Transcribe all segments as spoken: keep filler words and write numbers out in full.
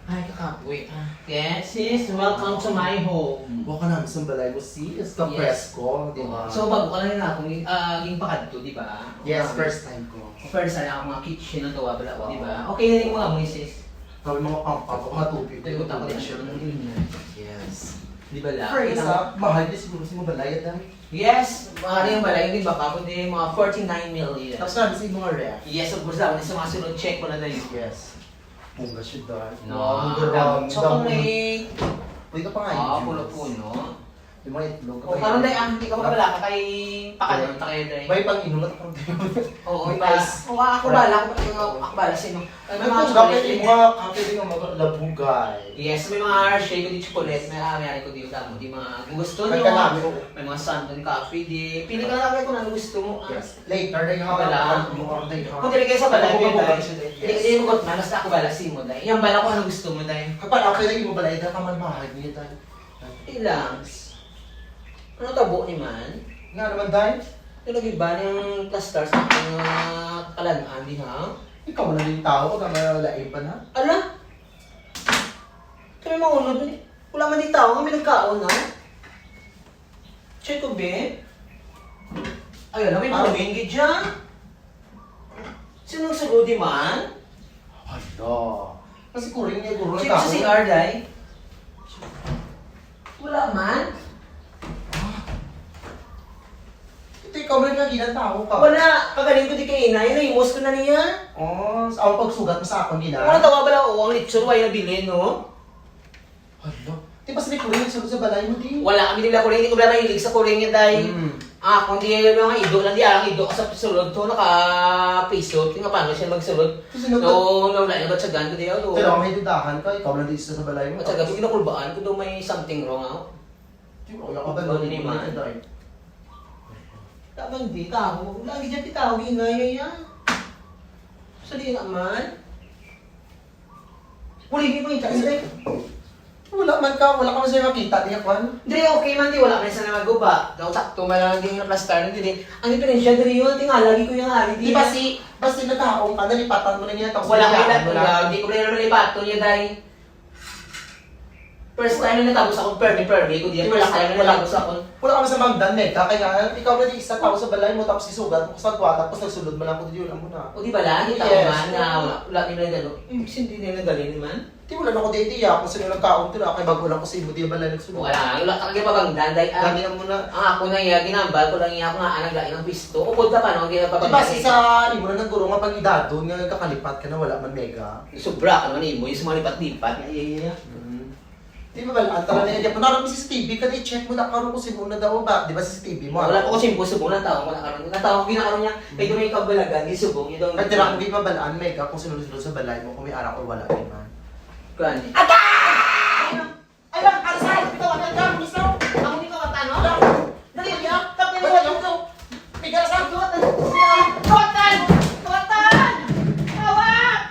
Ay, kakapoy, ah. Yes, sis, welcome to my home. Wa ka naman sa balay mo, sis. Yes. Kapresko, di ba? So, bago ka lang na akong, ah, ging pakadto, di ba? Yes, um, first time ko. First time ako nga kitchen ang tawa bala, di ba? Ah. Okay na yung mga amoy, sis. Kami mga pampang, mga tubig. Tayo, takot na siya. Yes. Di ba lang? First, ah, mahal din siguro sa mga balay, ah. Yes, mahal yung balay, di ba? Ako din, mga forty-nine million. Tapos namin sa mga ref. Yes, of course, dapat sa mga sunod, check ko na na yun. Yes. Bongga siya, dahil. No, wow, ang ganda. Chocolate. Pwede ka pa nga. Ah, yun, puno-puno. Yung mga itlog. O, karon, day, ah, hindi ka wala ka kay pakanon ta kayo, day. May pang-inom na karon, day. Oo, may ice. Oo, ako bala, ako bala, ako bala sino. Ay, may mga chocolate, mga kape din, mga labugay. Yes, may mga Hershey ko di chocolate, may, ah, may ari ko di damo. Di mga gusto nyo. May mga Santon Coffee di. Pili ka lang kung ano gusto mo, ah. Yes. Later, day, ha? Wala. Ano mo, day, ha? Kung dili kayo sa balay, day. Yes. Hindi, hindi mo gutman, basta ako bala, simo, day. Yung bala ko, ano gusto mo, day? Kapag ako, day, mo bala, day, kamalmahan niya, day. Ilang? Ano tabo ni man? Nga naman, day? Yung nag-iba ng plaster sa mga kalan-an, di ha? Ikaw na yung tao, pag may lain pa na. Ala? Kami maunod, eh. Wala man di tao, kami nagkaon, ha? Check ko, be. Ayun, may buwing, gid siya. Sino nagsulod, di man? Hala. Kasi kuring niya, guro. Check sa C R, day. Wala man. Ito, ikaw man nga ginatawo ka. Wala. Kagaling ko di kay inay. Naimos ko na niya. Oh, sa ang pagsugat mo sa akon, gina? Wala, tawa bala, oo, ang lechon, wala nabilin, no? Hala. Di ba sa may kuring nagsulod sa balay mo, di? Wala kami nila kuring. Hindi ko bala mahilig sa kuring niya, day. Mm. Ah, kung di yung mga ido lang, di ang ido sa sulod to, naka-face suit. Yung paano siya magsulod? Kasi nag- So, nung lain, ba't sa ganito, di ako? Pero ang may dudahan ka, ikaw lang di isa sa balay mo. At sa gabi, kinakulbaan ko daw may something wrong, ah. Di ba, wala ka ba Ano nung ni man? Day? Tapos di tao. Lagi dyan di tao, di na yan. Sa di naman. Wala, hindi ko kita, hindi. Wala man ka, wala ka man sa'yo makita, di ako, ano? Dre, okay man, di, wala man sa namaguba. Daw sakto man lang, di, naplastar, di, di. Ang diferensya, dre, yun, tingala, di ko yung hari, di. Di ba si, basta nagkaon ka, nalipatan mo na niya, tapos Wala ko nilipatan mo lang. Wala, di ko na naman lipaton niya, day. First time na natapos ako, permi, permi, ko di, Di, first wala, time na wala. Natapos ako. Wala ka man sa magdan, Mega. Kaya ikaw na di isa tao sa balay mo, tapos isugat mo sa kuha, tapos nagsulod man ako, di yun, amo na. O, di ba lang? Kita ko Yes. man nga wala, wala nila gano. Hmm, hindi nila galing naman. Di wala na ako di idea kung sino nagkaon to na, kay bago lang ko sa imo, di balay nagsulod. Wala, wala ka kay mabangdan, day, ah. Gani amo na. Ang ako na iya, ginambal ko lang iya, nga anak, lain ang pisto. Upod ka pa, no? Di ba, Di ba, si sa imo na naguro nga pag-idadon nga nagkakalipat ka na, wala man, Mega? Sobra ka naman, imo, yung sa mga lipat-lipat, nga iya, iya. Mm. Di ba, bal-an talaga niya. Di ba, naroon si Stevie, kaya i-check mo na karon kung sino na daw ba. Di ba, si Stevie mo, Wala ano? pa ko simple subong, natawa ko na karon. Natawa ko ginakaroon niya. Kay doon may kabalagan, di subong, yun daw. Pero tira ko, di ba, bal-an, may ka kung sino sa balay mo, kung may anak o wala, di ba? Kuan. Atay! Ay, lang, arsay! Ikaw, ano ka, gusto? Ako, ikaw, ano? Dali, dali, ah. Kapit mo, Dali, dali. Ikaw. Piga sa Ikaw, ano? Kawatan! Kawatan! Kawat!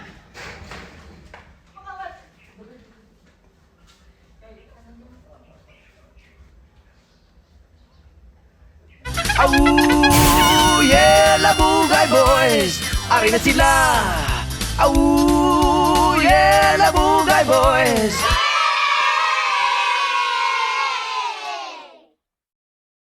Aww, yeah, Labugay Boys! Ari na sila! Aww, yeah, Labugay Boys!